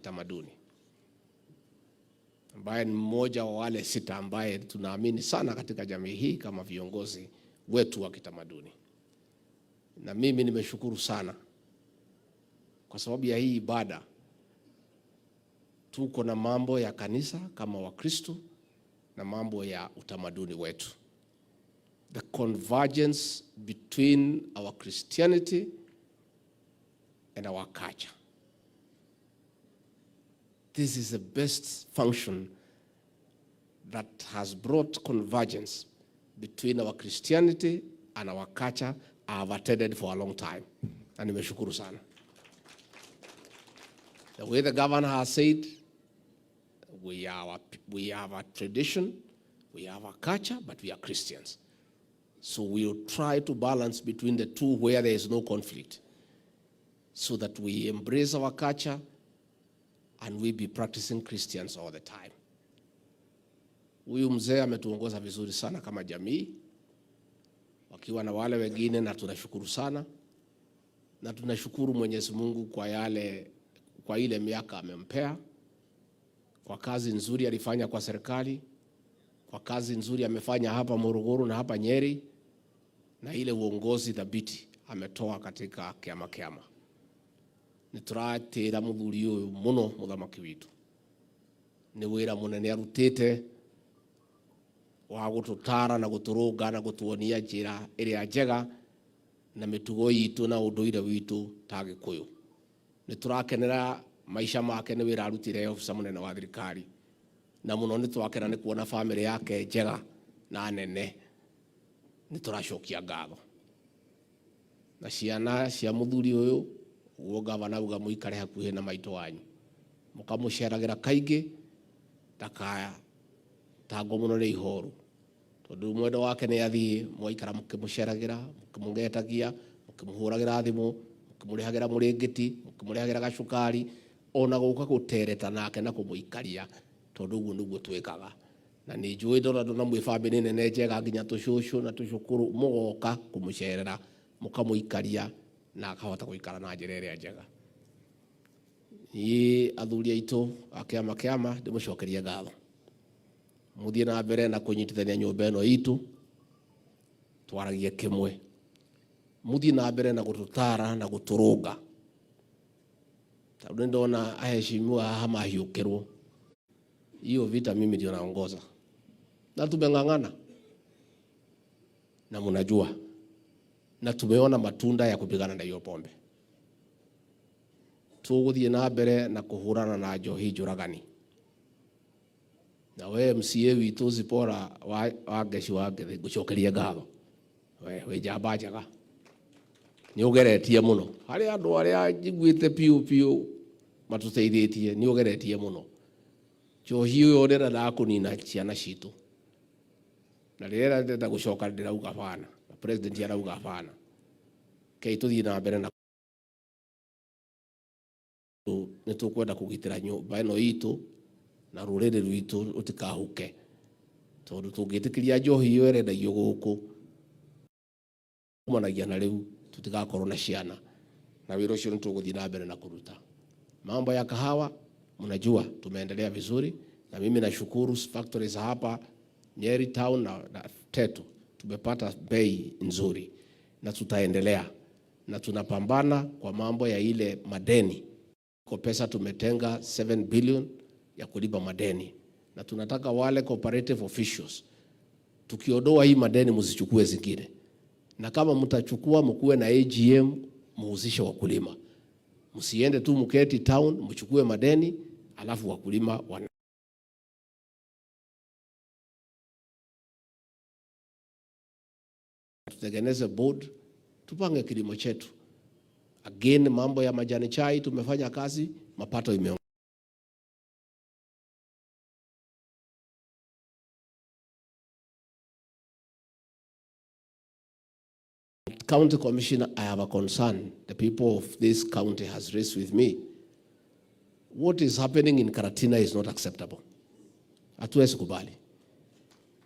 Tamaduni, ambaye ni mmoja wa wale sita ambaye tunaamini sana katika jamii hii kama viongozi wetu wa kitamaduni. Na mimi nimeshukuru sana kwa sababu ya hii ibada. Tuko na mambo ya kanisa kama Wakristo na mambo ya utamaduni wetu. The convergence between our Christianity and our culture. This is the best function that has brought convergence between our Christianity and our culture I have attended for a long time. Na nimeshukuru sana. The way the governor has said, we have a tradition, we have a culture, but we are Christians. So we will try to balance between the two where there is no conflict, so that we embrace our culture and we be practicing Christians all the time. Huyu mzee ametuongoza vizuri sana kama jamii, wakiwa na wale wengine, na tunashukuru sana, na tunashukuru Mwenyezi Mungu kwa ile miaka amempea, kwa kazi nzuri alifanya kwa serikali, kwa kazi nzuri amefanya hapa Morogoro na hapa Nyeri, na ile uongozi thabiti ametoa katika kiama kiama. Nituratira muthuri uyu muno muthamaki witu, ni wira munene arutite wa gututara na guturunga na gutuonia njira iria njega na mitugo itu na unduire witu ta Gikuyu. Niturakenera maisha make, ni wira arutire ofisa munene wa thirikari, na muno nitwakena ni kuona family yake njega na nene. Nituracokia ngatho na ciana cia muthuri uyu, uguo gavana auga muikare hakuhi na maitũ wanyu, mukamuceragira kaingĩ, ndakaya tangwo muno nĩ ihoru, tondu mwendo wake nĩ athiĩ, mwaikara mũkĩmũceragira, mũkĩmũgetagia, mũkĩmũhũragĩra thimũ, mũkĩmũrĩhagĩra mũrĩngĩti, mũkĩmũrehagĩra gacukari, ona gũka gũtereta nake na kũmũikaria, tondu ũguo nĩguo twĩkaga. Na nĩ njũĩ ndona ndona mwĩ bamĩrĩ nene njega, nginya tũcũcũ na tũcũkũrũ, mũgoka kũmũcerera, mũkamũikaria na akahota gũikara na njĩra ĩrĩa njega. Niĩ athuri aitũ a kĩama kĩama ndĩmũcokerie ngatho, mũthiĩ na mbere na kũnyitithania nyũmba ĩno itũ, twaragie kĩmwe, mũthiĩ na mbere na gũtũtara na gũtũrũnga, tondũ nĩndona aheshimiwa haha mahiũkĩrwo. Hiyo vita mimi ndio naongoza na tumeng'ang'ana na mnajua, na tumeona matunda ya kupigana na hiyo pombe. Tũgũthiĩ na mbere na kũhũrana na njohi njũragani. Na we MCA witũ Zipora wa Ngeci wa Ngethe, ngũcokerie ngatho, we wĩ njamba njega, nĩ ũgeretie mũno harĩ andũ arĩa njiguĩte piũ piũ matũteithĩtie, nĩ ũgeretie mũno. Njohi ũyũ ndĩrendaga kũnina ciana citũ, na rĩrĩa ndĩrenda gũcoka ndĩrauga bana, na president arauga bana, kei tũthiĩ na mbere na nĩ tũkwenda kũgitĩra nyũmba ĩno itũ na rũrĩrĩ rwitũ rũtikahuke, tondũ tũngĩtĩkĩria njohi ĩyo ĩrendagio gũkũ kumanagia na rĩu tutigakorwo na ciana, na wĩra ũcio nĩ tũgũthiĩ na mbere na kũruta. Mambo ya kahawa mnajua tumeendelea vizuri, na mimi nashukuru factories hapa Nyeri town na Tetu tumepata bei nzuri, na tutaendelea na tunapambana kwa mambo ya ile madeni. Kwa pesa tumetenga 7 billion ya kulipa madeni, na tunataka wale cooperative officials, tukiondoa hii madeni msichukue zingine, na kama mtachukua mkuwe na AGM, muhusishe wakulima. Msiende tu mketi town mchukue madeni alafu wakulima wana tutengeneze board, tupange kilimo chetu. Again, mambo ya majani chai tumefanya kazi, mapato imeongezeka. County Commissioner, I have a concern. The people of this county has raised with me. What is happening in Karatina is not acceptable. Hatuwezi kubali.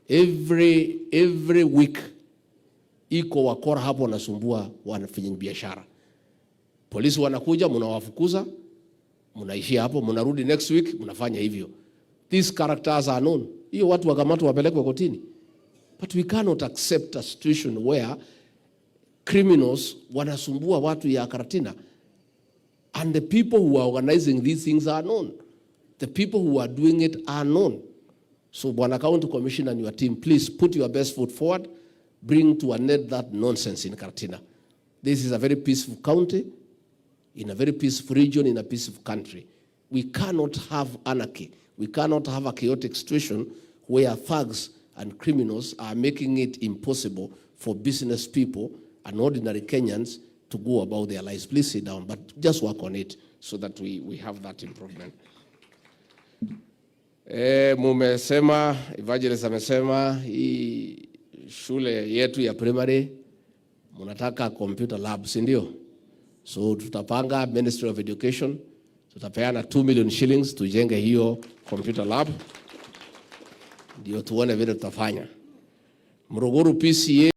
Every week iko wakora hapo wanasumbua wanafanya biashara. Polisi wanakuja, mnawafukuza. Mnaishia hapo, mnarudi next week, mnafanya hivyo. These characters are known. Hiyo watu wakamatwa wapelekwe kotini. But we cannot accept a situation where criminals wanasumbua watu ya Karatina, and the people who are organizing these things are known. The people who are doing it are known. So Bwana County Commissioner and your team, please put your best foot forward, bring to an end that nonsense in Karatina. This is a very peaceful county, in a very peaceful region, in a peaceful country. We cannot have anarchy. We cannot have a chaotic situation where thugs and criminals are making it impossible for business people and ordinary Kenyans to go about their lives. Please sit down, but just work on it so that we have that improvement. Mumesema, Evangelist amesema hii shule yetu ya primary mnataka computer lab, si ndio? So tutapanga Ministry of Education, tutapeana 2 million shillings tujenge hiyo computer lab, ndio tuone vile tutafanya. Muruguru PCEA.